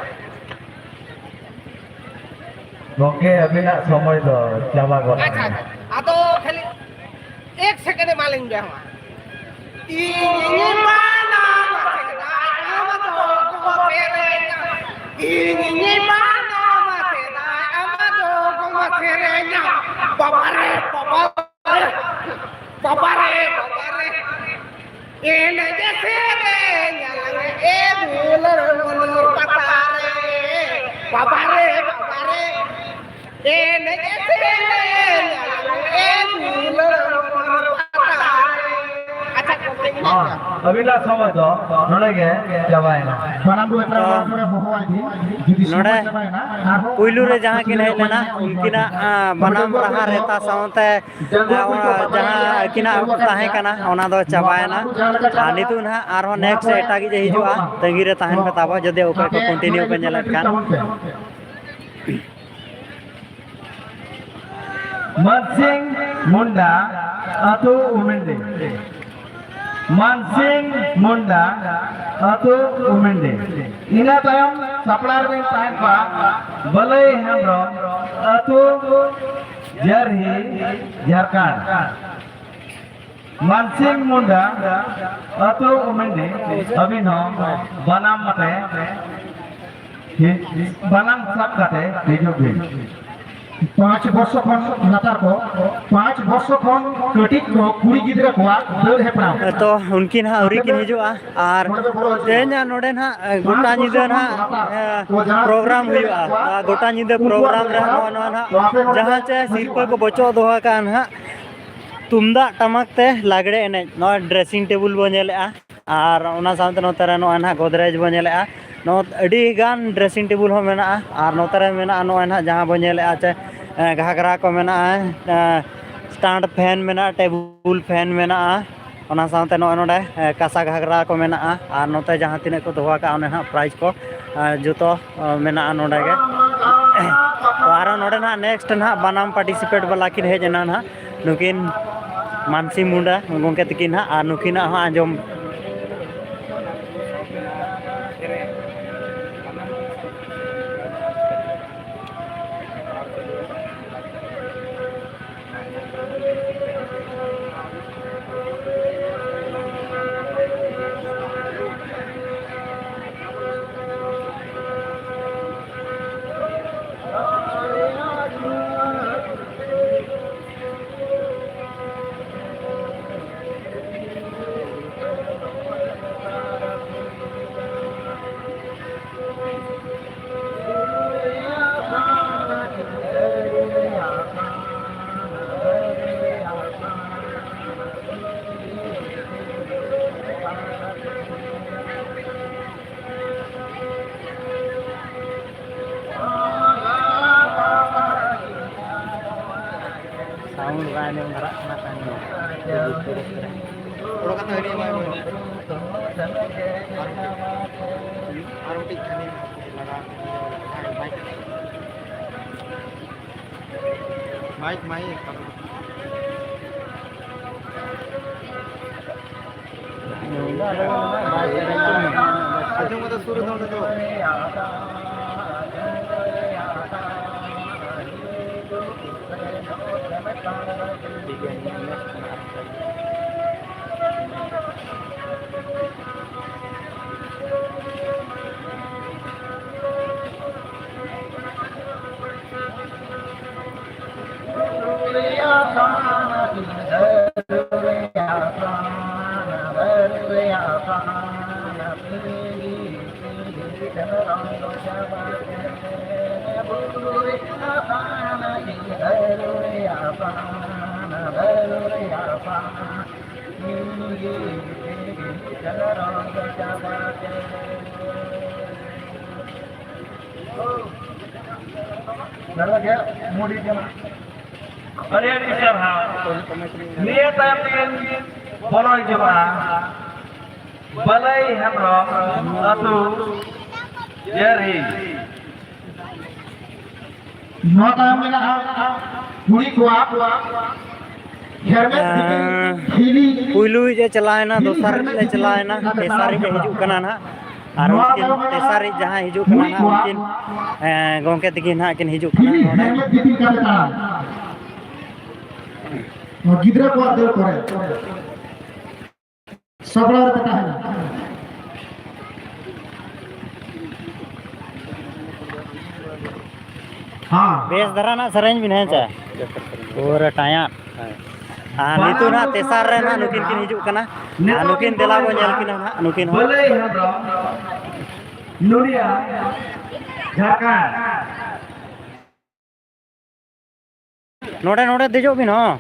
ᱜᱚᱝᱠᱮ, ᱟᱹᱵᱤᱱᱟᱜ ᱥᱚᱢᱚᱭ ᱫᱚ ᱪᱟᱵᱟ ᱜᱚᱫ ᱟᱪᱪᱷᱟ, ᱮᱱᱟ᱾ ᱟᱪᱪᱷᱟ᱾ ᱟᱫᱚ ᱠᱷᱟᱹᱞᱤ ᱮᱠ ᱥᱮᱠᱮᱱᱰ ᱮᱢᱟᱞᱤᱧ ᱵᱮᱱ ᱢᱟ᱾ ᱤᱧᱤᱧ ᱢᱟᱱᱟᱣᱟ ᱥᱮᱫᱟᱭ ᱟᱢ ᱫᱚ ᱜᱚ ᱥᱮᱨᱮᱧᱟ᱾ ᱤᱧᱤᱧ ᱢᱟᱱᱟᱣᱟ ᱥᱮᱫᱟᱭ ᱟᱢ ᱫᱚ ᱜᱚ ᱥᱮᱨᱮᱧᱟ᱾ ᱵᱟᱵᱟᱨᱮ, ᱵᱟᱵᱟᱨᱮ, ᱵᱟᱵᱟᱨᱮ, ᱵᱟᱵᱟᱨᱮ᱾ ᱮᱱᱮᱡ ᱥᱮᱨᱮᱧ ᱟᱞᱟᱝ ᱮ ᱫᱩᱞᱟᱹᱲ ᱢᱚᱱᱳᱦᱚᱨ ᱯᱟᱛᱟ ᱨᱮ᱾ ᱵᱟᱵᱟᱨᱮ, ᱵᱟᱵᱟᱨᱮ᱾ ᱮᱱᱮᱡ ᱥᱮᱨᱮᱧ ᱟᱞᱟᱝ ᱮ ᱫᱩᱞᱟᱹᱲ ᱢᱚᱱᱳᱦᱚᱨ ᱯᱟᱛᱟ ᱨᱮ᱾ ᱟᱪᱪᱷᱟ, ᱜᱚᱢᱠᱮ, ᱤᱱᱟᱹᱜ ᱦᱚᱸ, ᱜᱮ᱾ ᱟᱹᱵᱤᱱᱟᱜ ᱥᱚᱢᱚᱭ ᱫᱚ ᱱᱚᱰᱮ ᱜᱮ ᱪᱟᱵᱟᱭᱮᱱᱟ᱾ ᱵᱟᱱᱟᱢ ᱨᱩ ᱮᱛᱨᱟ ᱛᱚ, ᱱᱚᱣᱟ ᱯᱚᱨᱮ ᱦᱚᱦᱚ ᱟᱹᱫᱤᱧ᱾ ᱡᱩᱫᱤ ᱥᱚᱢᱚᱭ ᱱᱚᱰᱮ ᱪᱟᱵᱟᱭᱮᱱᱟ, ᱟᱨᱦᱚᱸ ᱯᱩᱭᱞᱩ ᱨᱮ ᱡᱟᱦᱟᱸ ᱠᱤᱱ ᱦᱮᱡ ᱞᱮᱱᱟ, ᱩᱱᱠᱤᱱᱟᱜ, ᱟᱸ, ᱵᱟᱱᱟᱢ ᱨᱟᱦᱟ ᱨᱮᱛᱟ ᱥᱟᱶᱛᱮ, ᱟᱸ, ᱚᱱᱟ ᱡᱟᱦᱟᱸ ᱟᱹᱠᱤᱱᱟᱜ ᱛᱟᱦᱮᱸ ᱠᱟᱱᱟ, ᱚᱱᱟ ᱫᱚ ᱪᱟᱵᱟᱭᱮᱱᱟ᱾ ᱟᱨ ᱱᱤᱛᱚᱜ ᱱᱟᱦᱟᱜ ᱟᱨᱦᱚᱸ next ᱮᱴᱟᱜᱤᱡ ᱮ ᱦᱤᱡᱩᱜᱼᱟ, ᱛᱟᱺᱜᱤ ᱨᱮ ᱛᱟᱦᱮᱱ ᱯᱮ ᱛᱟᱵᱚ, ᱡᱩᱫᱤ ᱚᱠᱚᱭ ᱠᱚ continue ᱯᱮ ᱧᱮᱞᱮᱫ ᱠᱷᱟᱱ᱾ ᱢᱟᱱᱥᱤᱝ ᱢᱩᱱᱰᱟ, ᱟᱹᱛᱩ ᱩᱢᱮᱱᱰᱤ᱾ ᱢᱟᱱᱥᱤᱝ ᱢᱩᱱᱰᱟ, ᱟᱹᱛᱩ ᱩᱢᱮᱱᱰᱤ᱾ ᱤᱱᱟᱹ ᱛᱟᱭᱚᱢ ᱥᱟᱯᱲᱟᱣ ᱨᱮᱵᱤᱱ ᱛᱟᱦᱮᱸ ᱠᱚᱜᱼᱟ ᱵᱟᱞᱟᱹᱭ ᱦᱮᱢᱵᱨᱚᱢ, ᱟᱹᱛᱩ ᱡᱟᱹᱨᱦᱤ, ᱡᱷᱟᱨᱠᱷᱚᱸᱰ᱾ ᱢᱟᱱᱥᱤᱝ ᱢᱩᱱᱰᱟ, ᱟᱹᱛᱩ ᱩᱢᱮᱱᱰᱤ, ᱟᱹᱵᱤᱱ ᱦᱚᱸ ᱵᱟᱱᱟᱢ ᱟᱛᱮ ᱦᱤ-, ᱵᱟᱱᱟᱢ ᱥᱟᱵ ᱠᱟᱛᱮ ᱦᱤᱡᱩᱜ ᱵᱤᱱ᱾ ᱯᱟᱸᱪ ᱵᱚᱨᱥᱚ ᱠᱷᱚᱱ ᱞᱟᱛᱟᱨ ᱠᱚ, ᱯᱟᱸᱪ ᱵᱚᱨᱥᱚ ᱠᱷᱚᱱ ᱠᱟᱹᱴᱤᱡ ᱠᱚ ᱠᱩᱲᱤ ᱜᱤᱫᱽᱨᱟᱹ ᱠᱚᱣᱟᱜ ᱫᱟᱹᱲ ᱦᱮᱯᱨᱟᱣ᱾ ᱛᱚ, ᱩᱱᱠᱤᱱ ᱦᱟᱸᱜ ᱟᱹᱣᱨᱤ ᱠᱤᱱ ᱦᱤᱡᱩᱜᱼᱟ, ᱟᱨ ᱛᱮᱦᱮᱧ ᱦᱟᱸᱜ ᱱᱚᱰᱮ ᱱᱟᱦᱟᱜ ᱜᱚᱴᱟ ᱧᱤᱫᱟᱹ ᱱᱟᱦᱟᱜ, ᱮ, program ᱦᱩᱭᱩᱜᱼᱟ᱾ ᱟᱨ ᱜᱚᱴᱟ ᱧᱤᱫᱟᱹ program ᱨᱮ ᱱᱚᱜᱼᱚ ᱱᱚᱣᱟ ᱱᱟᱦᱟᱜ ᱡᱟᱦᱟᱸ ᱪᱮ ᱥᱤᱨᱯᱟᱹ ᱠᱚ ᱵᱚᱪᱚᱜ ᱫᱚᱦᱚ ᱟᱠᱟᱫᱼᱟ ᱱᱟᱦᱟᱜ, ᱛᱩᱢᱫᱟᱜ ᱴᱟᱢᱟᱠ ᱛᱮ ᱞᱟᱜᱽᱲᱮ ᱮᱱᱮᱡ, ᱱᱚᱣᱟ dressing table ᱵᱚᱱ ᱧᱮᱞᱮᱜᱼᱟ᱾ ᱟᱨ ᱚᱱᱟ ᱥᱟᱶᱛᱮ ᱱᱚᱛᱮ ᱨᱮ ᱱᱚᱜᱼᱚᱭ ᱱᱟᱦᱟᱜ ᱜᱚᱫᱽᱨᱮᱡᱽ ᱵᱚᱱ ᱧᱮᱞᱮᱜᱼᱟ᱾ ᱱᱚᱣᱟ ᱟᱹᱰᱤ ᱜᱟᱱ dressing table ᱦᱚᱸ ᱢᱮᱱᱟᱜᱼᱟ᱾ ᱟᱨ ᱱᱚᱛᱮ ᱨᱮ ᱢᱮᱱᱟᱜᱼᱟ ᱱᱚᱜᱼᱚᱭ ᱱᱟᱦᱟᱜ ᱡᱟᱦᱟᱸ ᱵᱚᱱ ᱧᱮᱞᱮᱜᱼᱟ ᱪᱮ, ᱮ, ᱜᱷᱟᱜᱽᱨᱟ ᱠᱚ ᱢᱮᱱᱟᱜᱼᱟ, ᱮ, stand fan ᱢᱮᱱᱟᱜᱼᱟ, table fan ᱢᱮᱱᱟᱜᱼᱟ᱾ ᱚᱱᱟ ᱥᱟᱶᱛᱮ ᱱᱚᱜᱼᱚᱭ ᱱᱚᱰᱮ, ᱮ, ᱠᱟᱸᱥᱟ ᱜᱷᱟᱜᱽᱨᱟ ᱠᱚ ᱢᱮᱱᱟᱜᱼᱟ᱾ ᱟᱨ ᱱᱚᱛᱮ ᱡᱟᱦᱟᱸ ᱛᱤᱱᱟᱹᱜ ᱠᱚ ᱫᱚᱦᱚ ᱟᱠᱟᱫᱼᱟ ᱚᱸᱰᱮ ᱱᱟᱦᱟᱜ prize ᱠᱚ, ᱮ, ᱡᱚᱛᱚ, ᱮ, ᱢᱮᱱᱟᱜᱼᱟ ᱱᱚᱰᱮ ᱜᱮ᱾ ᱛᱚ ᱟᱨᱦᱚᱸ ᱱᱚᱰᱮ ᱱᱟᱦᱟᱜ next ᱱᱟᱦᱟᱜ ᱵᱟᱱᱟᱢ participate ᱵᱟᱞᱟ ᱠᱤᱱ ᱦᱮᱡ ᱮᱱᱟ ᱱᱟᱦᱟᱜ, ᱱᱩᱠᱤᱱ ᱢᱟᱱᱥᱤ ᱢᱩᱱᱰᱟ ᱜᱚᱢᱠᱮ ᱛᱟᱹᱠᱤᱱ ᱱᱟᱦᱟᱜ, ᱟᱨ ᱱᱩᱠᱤᱱᱟᱜ ᱦᱚᱸ ᱟᱸᱡᱚᱢ᱾ ᱥᱟᱣᱩᱱᱰ ᱵᱟᱭ ᱟᱸᱡᱚᱢ ᱫᱷᱟᱨᱟᱜ ᱠᱟᱱᱟ ᱛᱟᱭᱚᱢ ᱨᱮ᱾ ᱚᱰᱚᱠ ᱠᱟᱛᱮ ᱦᱟᱹᱱᱤ ᱮᱢᱟᱭ ᱢᱮ᱾ ᱟᱨ ᱢᱤᱫᱴᱤᱡ ᱦᱟᱹᱱᱤ ᱞᱟᱜᱟᱣ ᱢᱟᱭᱤᱠ, ᱢᱟᱭᱤᱠ᱾ ᱟᱸᱡᱚᱢ ᱠᱟᱛᱮ ᱥᱩᱨ ᱨᱮ ᱫᱚ ᱚᱸᱰᱮ ᱫᱚ᱾ ᱟᱹᱰᱤ ᱟᱹᱰᱤ ᱥᱟᱨᱦᱟᱣ᱾ ᱱᱤᱭᱟᱹ ᱛᱟᱭᱚᱢ ᱠᱤᱱ ᱵᱚᱞᱚ ᱦᱤᱡᱩᱜᱼᱟ ᱵᱟᱞᱟᱭ ᱦᱮᱢᱵᱨᱚᱢ, ᱟᱹᱛᱩ ᱡᱟᱹᱨᱦᱤ᱾ ᱱᱚᱣᱟ ᱛᱟᱭᱚᱢ ᱢᱮᱱᱟᱜᱼᱟ ᱠᱩᱲᱤ ᱠᱚᱣᱟᱜ ᱦᱮᱨᱢᱮᱫ ᱫᱤᱯᱤᱞ ᱦᱮᱸ, ᱦᱤᱞᱤ᱾ ᱯᱩᱭᱞᱩᱭᱤᱡ ᱮ ᱪᱟᱞᱟᱣᱮᱱᱟ, ᱦᱤᱞᱤ ᱫᱚᱥᱟᱨᱤᱡ ᱦᱮᱨᱢᱮᱫ ᱞᱮ ᱫᱤᱯᱤᱞ ᱪᱟᱞᱟᱣᱮᱱᱟ, ᱠᱟᱛᱮ ᱛᱮᱥᱟᱨᱤᱡ ᱮ ᱛᱟᱲᱟᱢ ᱦᱤᱡᱩᱜ ᱠᱟᱱᱟ ᱱᱟᱦᱟᱜ᱾ ᱟᱨ ᱱᱚᱣᱟ ᱩᱱᱠᱤᱱ ᱛᱟᱭᱚᱢ ᱢᱮᱱᱟᱜᱼᱟ ᱛᱮᱥᱟᱨᱤᱡ ᱡᱟᱦᱟᱸᱭ ᱦᱤᱡᱩᱜ ᱠᱟᱱᱟ ᱠᱩᱲᱤ ᱱᱟᱦᱟᱜ, ᱠᱚᱣᱟᱜ ᱩᱱᱠᱤᱱ, ᱮᱸ, ᱜᱚᱢᱠᱮ ᱛᱟᱹᱠᱤᱱ ᱱᱟᱦᱟᱜ ᱠᱤᱱ ᱦᱤᱡᱩᱜ ᱠᱟᱱᱟ ᱦᱤᱞᱤ ᱱᱚᱰᱮ᱾ ᱦᱮᱨᱢᱮᱫ ᱫᱤᱯᱤᱞ ᱠᱟᱛᱮ ᱛᱟᱲᱟᱢ᱾ ᱱᱚᱣᱟ ᱜᱤᱫᱽᱨᱟᱹ ᱠᱚᱣᱟᱜ ᱫᱟᱹᱲ ᱠᱚᱨᱮ᱾ ᱥᱟᱯᱲᱟᱣ ᱨᱮᱠᱚ ᱛᱟᱦᱮᱱᱟ᱾ ᱦᱮᱸ᱾ ᱵᱮᱥ ᱫᱷᱟᱨᱟ ᱱᱟᱜ ᱥᱮᱨᱮᱧ ᱵᱤᱱ, ᱦᱮᱸ ᱪᱮ? ᱯᱩᱨᱟᱹ ᱴᱟᱭᱟᱴ᱾ ᱟᱨ ᱱᱤᱛᱚᱜ ᱱᱟᱜ ᱛᱮᱥᱟᱨ ᱨᱮ ᱱᱟᱜ ᱱᱩᱠᱤᱱ ᱠᱤᱱ ᱦᱤᱡᱩᱜ ᱠᱟᱱᱟ᱾ ᱟᱨ ᱱᱩᱠᱤᱱ ᱫᱮᱞᱟ ᱵᱚᱱ ᱧᱮᱞ ᱠᱤᱱᱟ ᱱᱟᱜ, ᱱᱩᱠᱤᱱ ᱦᱚᱸ᱾ ᱵᱟᱹᱞᱟᱹᱭ ᱦᱮᱢᱵᱨᱚᱢ, ᱱᱩᱱᱤᱭᱟ, ᱡᱷᱟᱲᱠᱷᱚᱸᱰ᱾ ᱱᱚᱰᱮ, ᱱᱚᱰᱮ ᱫᱮᱡᱚᱜ ᱵᱤᱱ, ᱦᱚᱸ᱾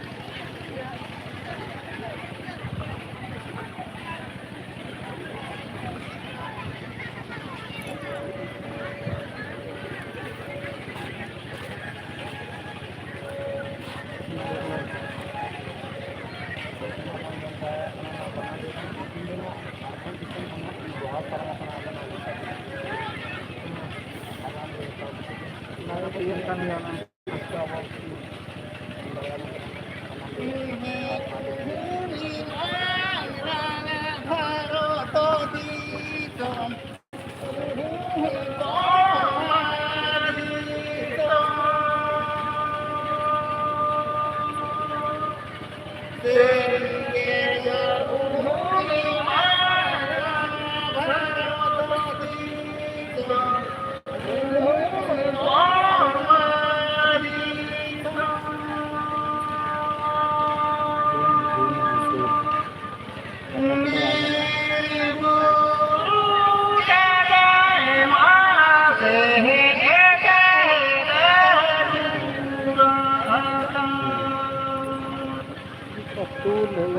ᱟᱹᱛᱩ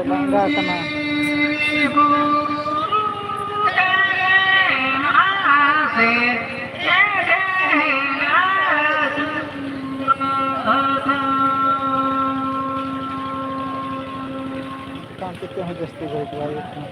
ᱞᱟᱸᱜᱟ ᱠᱟᱱᱟ᱾ ᱚᱱᱠᱟ ᱛᱮ ᱦᱚᱸ ᱡᱟᱹᱥᱛᱤ ᱜᱷᱟᱹᱲᱤᱡ ᱵᱟᱭ ᱦᱩᱭᱩᱜ ᱠᱟᱱᱟ᱾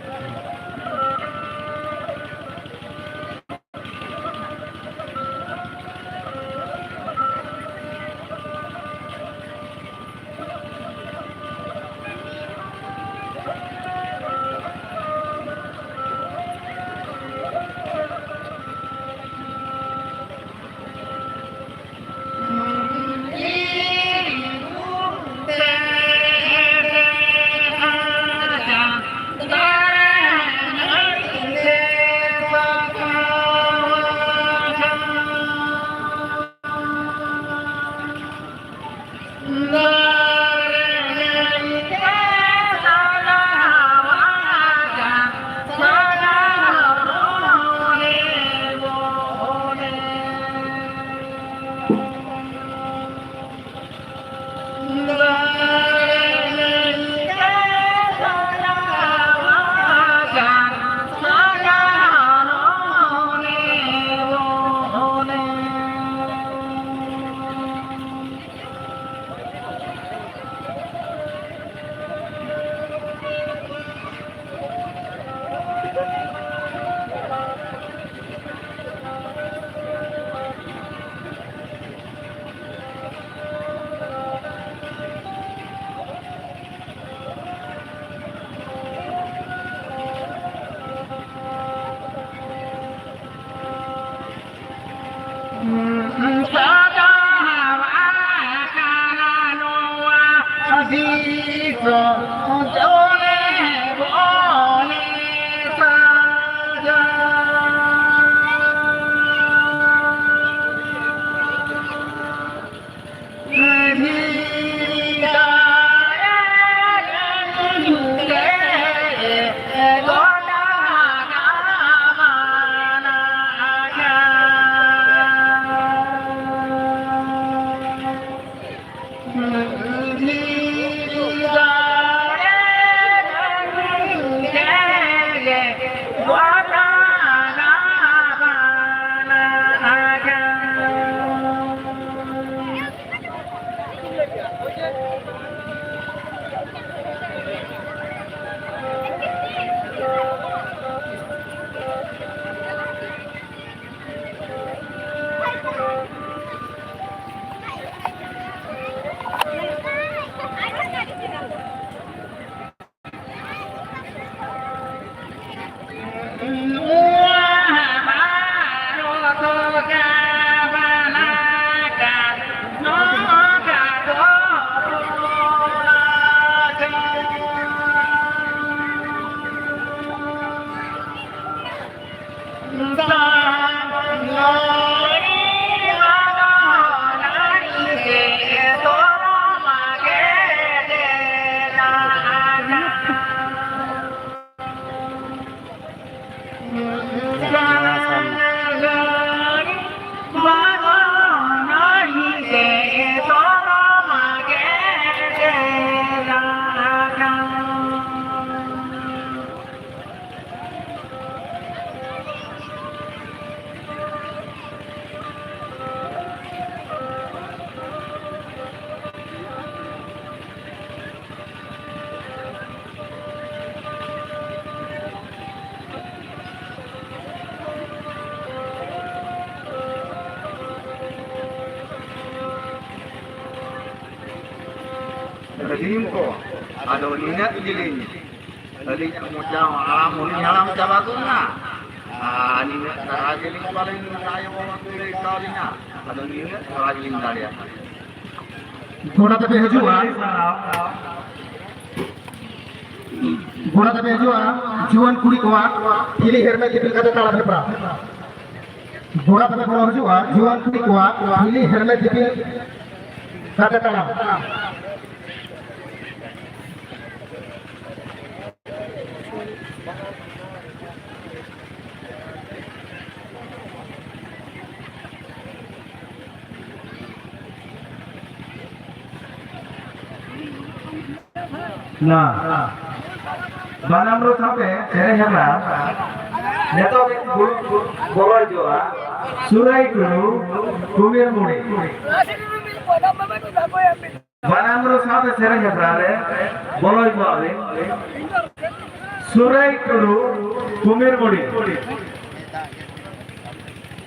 ᱦᱟᱹᱴᱤᱧ ᱠᱚ, ᱟᱫᱚ ᱱᱤᱱᱟᱹᱜ ᱜᱮᱞᱤᱧ, ᱟᱹᱞᱤᱧᱟᱜ ᱢᱚᱪᱟ ᱦᱚᱸ ᱦᱟᱲᱟᱢ ᱦᱚᱸᱞᱤᱧ ᱦᱟᱲᱟᱢ ᱪᱟᱵᱟ ᱜᱚᱫ ᱮᱱᱟ᱾ ᱟᱨ ᱱᱤᱱᱟᱹᱜ ᱫᱷᱟᱨᱟ ᱜᱮᱞᱤᱧ ᱯᱟᱞᱮᱱ ᱟᱭᱳ ᱵᱟᱵᱟ ᱠᱚ ᱞᱟᱹᱭ ᱠᱟᱣ ᱞᱤᱧᱟ᱾ ᱟᱫᱚ ᱱᱤᱱᱟᱹᱜ ᱫᱷᱟᱨᱟ ᱜᱮᱞᱤᱧ ᱫᱟᱲᱮᱭᱟᱜᱼᱟ᱾ ᱛᱷᱚᱲᱟ ᱛᱮᱯᱮ ᱦᱤᱡᱩᱜᱼᱟ᱾ ᱜᱚᱲᱟ ᱛᱟᱯᱮ ᱦᱤᱡᱩᱜᱼᱟ, ᱡᱩᱣᱟᱹᱱ ᱠᱩᱲᱤ ᱠᱚᱣᱟᱜ ᱦᱤᱞᱤ ᱦᱮᱨᱢᱮᱫ ᱫᱤᱯᱤᱞ ᱠᱟᱛᱮ ᱛᱟᱲᱟᱢ ᱦᱮᱯᱨᱟᱣ᱾ ᱜᱚᱲᱟ ᱛᱟᱯᱮ ᱜᱚᱲᱚ ᱦᱤᱡᱩᱜᱼᱟ, ᱡᱩᱣᱟᱹᱱ ᱠᱩᱲᱤ ᱠᱚᱣᱟᱜ ᱦᱤᱞᱤ ᱦᱮᱨᱢᱮᱫ ᱫᱤᱯᱤᱞ ᱠᱟᱛᱮ ᱛᱟᱲᱟᱢ᱾ ᱱᱟ᱾ ᱵᱟᱱᱟᱢ ᱨᱩ ᱥᱟᱶᱛᱮ ᱥᱮᱨᱮᱧ ᱦᱮᱯᱨᱟᱣ᱾ ᱱᱤᱛᱚᱜ ᱵᱚᱞᱚ ᱦᱤᱡᱩᱜᱼᱟ ᱥᱩᱨᱟᱹᱭ ᱴᱩᱰᱩ, ᱠᱩᱢᱤᱨ ᱢᱩᱲᱤ᱾ ᱵᱟᱱᱟᱢ ᱨᱩ ᱥᱟᱶᱛᱮ ᱥᱮᱨᱮᱧ ᱦᱮᱯᱨᱟᱣ ᱨᱮ ᱵᱚᱞᱚ ᱦᱤᱡᱩᱜ ᱟᱵᱤᱱ ᱥᱩᱨᱟᱹᱭ ᱴᱩᱰᱩ, ᱠᱩᱢᱤᱨ ᱢᱩᱲᱤ᱾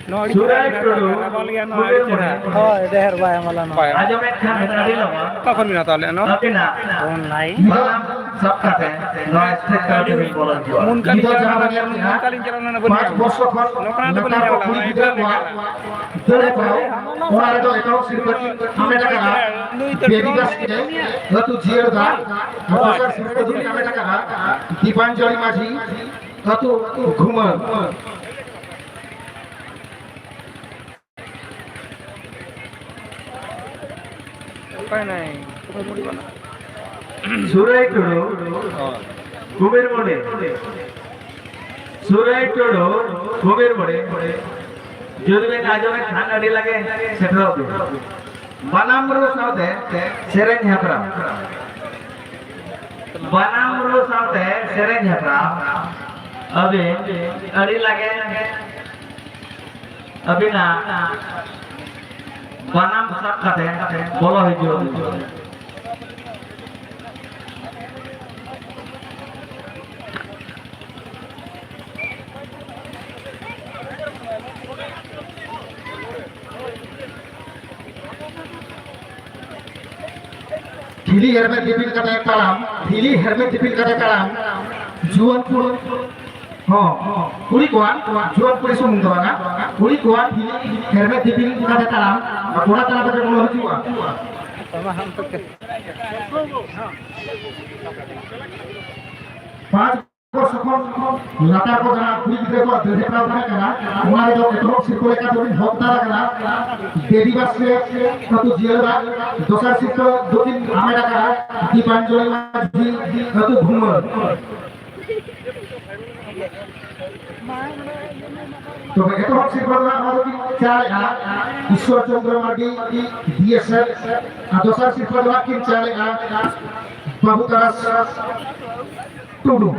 ᱱᱚᱣᱟ ᱟᱹᱰᱤ ᱥᱩᱨᱟᱹᱭ ᱪᱮᱦᱨᱟ ᱴᱩᱰᱩ, ᱨᱟᱵᱟᱝ ᱜᱮᱭᱟ, ᱱᱚᱣᱟ ᱟᱹᱰᱤ ᱠᱩᱢᱤᱨ ᱪᱮᱦᱨᱟ᱾ ᱢᱩᱲᱤ᱾ ᱦᱳᱭ, ᱰᱷᱮᱨ ᱵᱟᱭ ᱮᱢᱟᱞᱟ ᱱᱚᱣᱟ᱾ ᱟᱸᱡᱚᱢᱮᱫ ᱠᱷᱟᱱ ᱵᱤᱱ ᱟᱹᱰᱤ ᱞᱚᱜᱚᱱ᱾ ᱚᱠᱟ ᱠᱷᱚᱱ ᱵᱤᱱ ᱦᱟᱛᱟᱣ ᱞᱮᱫᱼᱟ ᱱᱚᱣᱟ? ᱟᱹᱵᱤᱱᱟᱜ ᱯᱷᱳᱱ ᱞᱟᱭᱤᱱ᱾ ᱵᱟᱱᱟᱢ ᱥᱟᱵ ᱠᱟᱛᱮ ᱱᱚᱣᱟ ᱥᱴᱮᱡ ᱛᱟᱞᱟ ᱛᱮᱵᱤᱱ ᱵᱚᱞᱚ ᱦᱤᱡᱩᱜᱼᱟ᱾ ᱢᱩᱱᱠᱟ ᱞᱤᱧ ᱱᱤᱛᱚᱜ ᱪᱟᱞᱟᱣ ᱡᱟᱦᱟᱸ ᱞᱮᱱᱟ, ᱵᱚᱱ ᱧᱮᱞ ᱢᱩᱱᱠᱟ ᱞᱤᱧ ᱪᱟᱞᱟᱣ ᱞᱮᱱᱟ, ᱵᱟᱹᱞᱤᱧ ᱯᱟᱸᱪ ᱧᱟᱢ ᱵᱚᱨᱥᱚ ᱞᱮᱫᱟ᱾ ᱠᱷᱚᱱ ᱱᱚᱝᱠᱟᱱᱟᱜ ᱫᱚ ᱞᱟᱛᱟᱨ ᱵᱟᱹᱞᱤᱧ ᱠᱚ ᱧᱟᱢ ᱠᱩᱲᱤ ᱞᱮᱫᱟ, ᱜᱤᱫᱽᱨᱟᱹ ᱱᱚᱝᱠᱟᱱᱟᱜ ᱠᱚᱣᱟᱜ ᱫᱚ ᱵᱟᱹᱞᱤᱧ ᱧᱟᱢ ᱞᱮᱫᱟ᱾ ᱫᱟᱹᱲ ᱦᱮᱯᱨᱟᱣ, ᱚᱱᱟ ᱨᱮᱫᱚ ᱮᱛᱚᱦᱚᱵ ᱥᱤᱨᱯᱟᱹ ᱠᱤᱱ ᱦᱟᱢᱮᱴ ᱟᱠᱟᱫᱼᱟ ᱱᱩᱭ ᱫᱚ ᱵᱮᱵᱤ ᱰᱨᱳᱱ ᱵᱟᱥᱠᱮ, ᱟᱹᱛᱩ ᱡᱤᱭᱟᱹᱲ ᱫᱟᱜ, ᱟᱨ ᱫᱚᱥᱟᱨ ᱥᱤᱨᱯᱟᱹ ᱫᱚᱠᱤᱱ ᱦᱟᱢᱮᱴ ᱟᱠᱟᱫᱼᱟ ᱫᱤᱯᱟᱧᱡᱚᱞᱤ ᱢᱟᱹᱡᱷᱤ, ᱟᱹᱛᱩ ᱜᱷᱩᱢᱟᱹ᱾ ᱚᱠᱟᱭ ᱱᱟᱭ? ᱥᱩᱨᱟᱹᱭ ᱴᱩᱰᱩ, ᱦᱳᱭ᱾ ᱠᱩᱢᱤᱨ ᱢᱩᱱᱤ᱾ ᱥᱩᱨᱟᱹᱭ ᱴᱩᱰᱩ, ᱠᱩᱢᱤᱨ ᱢᱩᱱᱤ᱾ ᱡᱩᱫᱤ ᱵᱮᱱ ᱟᱸᱡᱚᱢᱮᱫ ᱠᱷᱟᱱ ᱟᱹᱰᱤ ᱞᱟᱜᱮ ᱥᱮᱴᱮᱨᱚᱜ ᱵᱤᱱ᱾ ᱵᱟᱱᱟᱢ ᱨᱩ ᱥᱟᱶᱛᱮ ᱥᱮᱨᱮᱧ ᱦᱮᱯᱨᱟᱣ᱾ ᱵᱟᱱᱟᱢ ᱨᱩ ᱥᱟᱶᱛᱮ ᱥᱮᱨᱮᱧ ᱦᱮᱯᱨᱟᱣ᱾ ᱟᱹᱵᱤᱱ ᱟᱹᱰᱤ ᱞᱟᱜᱮ ᱟᱹᱵᱤᱱᱟᱜ ᱵᱟᱱᱟᱢ ᱥᱟᱵ ᱠᱟᱛᱮ ᱵᱚᱞᱚ ᱦᱤᱡᱩᱜ᱾ ᱦᱤᱞᱤ ᱦᱮᱨᱢᱮᱫ ᱫᱤᱯᱤᱞ ᱠᱟᱛᱮ ᱛᱟᱲᱟᱢ, ᱦᱤᱞᱤ ᱦᱮᱨᱢᱮᱫ ᱫᱤᱯᱤᱞ ᱠᱟᱛᱮ ᱛᱟᱲᱟᱢ, ᱡᱩᱣᱟᱹᱱ ᱠᱩᱲᱤ, ᱦᱚᱸ, ᱠᱩᱲᱤ ᱠᱚᱣᱟᱜ, ᱡᱩᱣᱟᱹᱱ ᱠᱩᱲᱤ ᱥᱩᱢᱩᱝ ᱫᱚ ᱵᱟᱝᱟ, ᱠᱩᱲᱤ ᱠᱚᱣᱟᱜ ᱦᱤᱞᱤ ᱦᱮᱨᱢᱮᱫ ᱫᱤᱯᱤᱞ ᱠᱟᱛᱮ ᱛᱟᱲᱟᱢ, ᱠᱚᱲᱟ ᱛᱟᱲᱟᱢ ᱠᱟᱛᱮ ᱵᱚᱞᱚ ᱦᱤᱡᱩᱜᱼᱟ᱾ ᱯᱟᱸᱪ ᱵᱚᱪᱷᱚᱨ ᱠᱷᱚᱱ ᱞᱟᱛᱟᱨ ᱠᱚ ᱡᱟᱦᱟᱸ ᱠᱩᱲᱤ ᱜᱤᱫᱽᱨᱟᱹ ᱠᱚᱣᱟᱜ ᱫᱟᱹᱲ ᱦᱮᱯᱨᱟᱣ ᱛᱟᱦᱮᱸ ᱠᱟᱱᱟ, ᱚᱱᱟ ᱨᱮᱫᱚ ᱮᱛᱚᱦᱚᱵ ᱥᱤᱨᱯᱟᱹ ᱞᱮᱠᱟ ᱛᱮᱵᱚᱱ ᱦᱚᱠᱫᱟᱨ ᱟᱠᱟᱱᱟ ᱵᱮᱵᱤ ᱵᱟᱥᱠᱮ ᱟᱹᱛᱩ ᱡᱤᱭᱟᱹᱲᱟ, ᱫᱚᱥᱟᱨ ᱥᱤᱨᱯᱟᱹ ᱫᱚᱠᱤᱱ ᱦᱟᱢᱮᱴ ᱟᱠᱟᱫᱼᱟ ᱫᱤᱯᱟᱧᱡᱚᱞᱤ ᱢᱟᱹᱡᱷᱤ ᱟᱹᱛᱩ ᱵᱷᱩᱢᱟᱹ᱾ ᱛᱚᱵᱮ ᱮᱛᱚᱦᱚᱵ ᱥᱤᱨᱯᱟᱹ ᱫᱚ ᱦᱟᱸᱜ ᱱᱚᱣᱟ ᱫᱚᱠᱤᱱ ᱪᱟᱞᱮᱜᱼᱟ Iswar Chandra Mardi, B S F, ᱟᱨ ᱫᱚᱥᱟᱨ ᱥᱤᱨᱯᱟᱹ ᱫᱚ ᱦᱟᱸᱜ ᱠᱤᱱ ᱪᱟᱞᱮᱜᱼᱟ ᱵᱟᱹᱵᱩ ᱛᱟᱨᱟᱥ ᱴᱩᱰᱩ᱾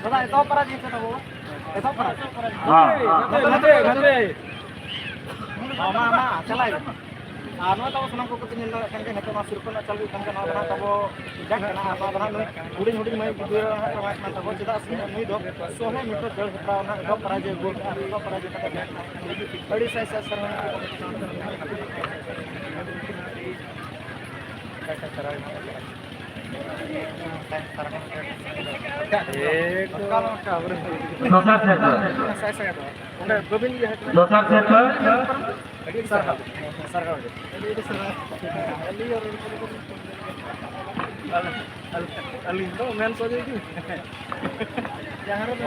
ᱫᱟᱫᱟ, ᱮᱛᱚᱦᱚᱵ ᱯᱟᱨᱟ ᱡᱤᱱᱤᱥ ᱛᱟᱵᱚ᱾ ᱮᱛᱚᱦᱚᱵ ᱯᱟᱨᱟ᱾ ᱦᱮᱸ, ᱦᱮᱸ᱾ ᱜᱷᱟᱱᱴᱮ, ᱜᱷᱟᱱᱴᱮ᱾ ᱢᱟ, ᱢᱟ, ᱢᱟ, ᱪᱟᱞᱟᱜ ᱟᱭ᱾ ᱟᱨ ᱱᱚᱣᱟ ᱛᱟᱵᱚ ᱥᱟᱱᱟᱢ ᱠᱚᱠᱚ ᱧᱮᱞ ᱫᱟᱲᱮᱭᱟᱜ ᱠᱟᱱ ᱜᱮᱭᱟ, ᱱᱤᱛᱚᱜ ᱱᱚᱣᱟ ᱥᱤᱨᱯᱟᱹ ᱨᱮᱱᱟᱜ ᱪᱟᱞ ᱦᱩᱭᱩᱜ ᱠᱟᱱ ᱜᱮᱭᱟ, ᱱᱚᱣᱟ ᱫᱚ ᱦᱟᱸᱜ ᱛᱟᱵᱚ ᱡᱟᱠ ᱠᱟᱱᱟ᱾ ᱟᱨ ᱱᱚᱣᱟ ᱫᱚ ᱦᱟᱸᱜ ᱱᱩᱭ ᱦᱩᱰᱤᱧ ᱦᱩᱰᱤᱧ ᱢᱟᱹᱭ ᱜᱤᱫᱽᱨᱟᱹ ᱦᱟᱸᱜ ᱨᱚᱦᱚᱭ ᱠᱟᱱᱟ ᱛᱟᱵᱚ, ᱪᱮᱫᱟᱜ ᱥᱮ ᱱᱩᱭ ᱫᱚ ᱥᱚ ᱢᱤᱴᱟᱨ ᱫᱟᱹᱲ ᱦᱮᱯᱨᱟᱣ ᱨᱮᱱᱟᱜ ᱮᱛᱚᱦᱚᱵ ᱯᱟᱨᱟ ᱡᱮ ᱜᱳᱞ ᱠᱟᱜᱼᱟ, ᱮᱛᱚᱦᱚᱵ ᱯᱟᱨᱟ ᱡᱮ ᱠᱟᱛᱮ ᱟᱹᱰᱤ ᱥᱟᱭ ᱥᱟᱭ ᱥᱟᱨᱦᱟᱣ᱾ ᱫᱚᱥᱟᱨ ᱥᱮᱨᱯᱟᱹ᱾ ᱫᱚᱥᱟᱨ ᱥᱮᱨᱯᱟᱹ᱾ ᱟᱹᱰᱤ ᱥᱟᱨᱦᱟᱣ᱾ ᱥᱟᱨᱦᱟᱣ᱾ ᱟᱹᱞᱤᱧ ᱫᱚ ᱢᱮᱱ ᱥᱚᱡᱷᱮ ᱜᱮ᱾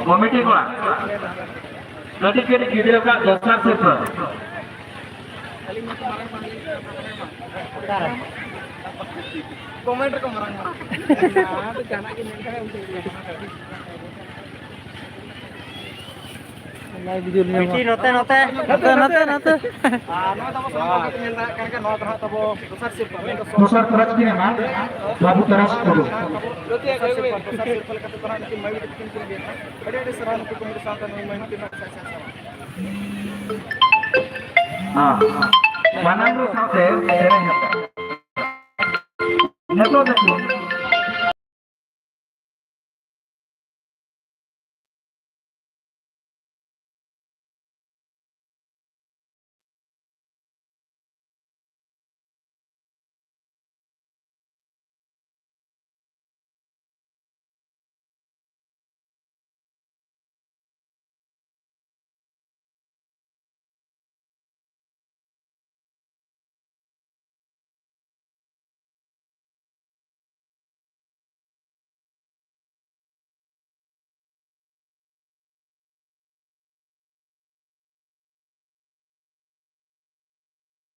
ᱠᱚᱢᱤᱴᱤ ᱠᱚᱲᱟ, ᱠᱟᱹᱴᱤᱡ ᱠᱟᱹᱴᱤᱡ ᱜᱤᱫᱽᱨᱟᱹ ᱠᱚᱣᱟᱜ ᱫᱚᱥᱟᱨ ᱥᱮᱨᱯᱟᱹ᱾ ᱠᱚᱢᱮᱱᱴ ᱨᱮᱠᱚ ᱢᱟᱨᱟᱝ ᱢᱟᱨᱟᱝ᱾ ᱡᱟᱦᱟᱱᱟᱜ ᱜᱮ ᱢᱮᱱ ᱠᱷᱟᱱ ᱩᱱᱠᱩ ᱜᱮ᱾ ᱚᱱᱟ ᱵᱤᱰᱤᱭᱳ ᱞᱤᱧ ᱵᱤᱴᱤ, ᱱᱚᱛᱮ, ᱱᱚᱛᱮ᱾ ᱱᱚᱛᱮ, ᱱᱚᱛᱮ, ᱱᱚᱛᱮ᱾ ᱟᱨ ᱱᱚᱣᱟ ᱛᱟᱵᱚ ᱥᱟᱱᱟᱢ ᱠᱚᱜᱮ ᱧᱮᱞ ᱫᱟᱲᱮᱭᱟᱜ ᱠᱟᱱ ᱜᱮᱭᱟ, ᱱᱚᱣᱟ ᱫᱚ ᱦᱟᱸᱜ ᱛᱟᱵᱚ ᱫᱚᱥᱟᱨ ᱥᱤᱨᱯᱟᱹ, ᱢᱮᱱ ᱫᱚ ᱫᱚᱥᱟᱨ ᱯᱨᱟᱭᱤᱡᱽ ᱠᱤᱱ ᱮᱢᱟ ᱵᱟᱹᱵᱩ ᱛᱟᱨᱟᱥ ᱴᱩᱰᱩ᱾ ᱫᱚᱥᱟᱨ ᱥᱤᱨᱯᱟᱹ, ᱫᱚᱥᱟᱨ ᱥᱤᱨᱯᱟᱹ ᱞᱮᱠᱟᱛᱮ ᱫᱚ ᱦᱟᱸᱜ ᱱᱩᱠᱤᱱ ᱢᱟᱹᱭ ᱵᱤᱴᱤ ᱛᱟᱹᱠᱤᱱ ᱠᱤᱱ ᱦᱩᱭᱩᱜ ᱠᱟᱱᱟ᱾ ᱟᱹᱰᱤ ᱟᱹᱰᱤ ᱥᱟᱨᱦᱟᱣ ᱱᱩᱠᱩ ᱠᱚ ᱢᱤᱫ ᱥᱟᱶᱛᱮ ᱱᱩᱭ ᱢᱟᱹᱭ ᱵᱤᱴᱤ ᱨᱮᱱᱟᱜ ᱥᱟᱭ ᱥᱟᱭ ᱥᱟᱨᱦᱟᱣ᱾ ᱦᱮᱸ᱾ ᱵᱟᱱᱟᱢ ᱨᱩ ᱥᱟᱶᱛᱮ ᱥᱮᱨᱮᱧ ᱦᱚᱸ᱾ ᱱᱤᱛᱚᱜ ᱫᱚ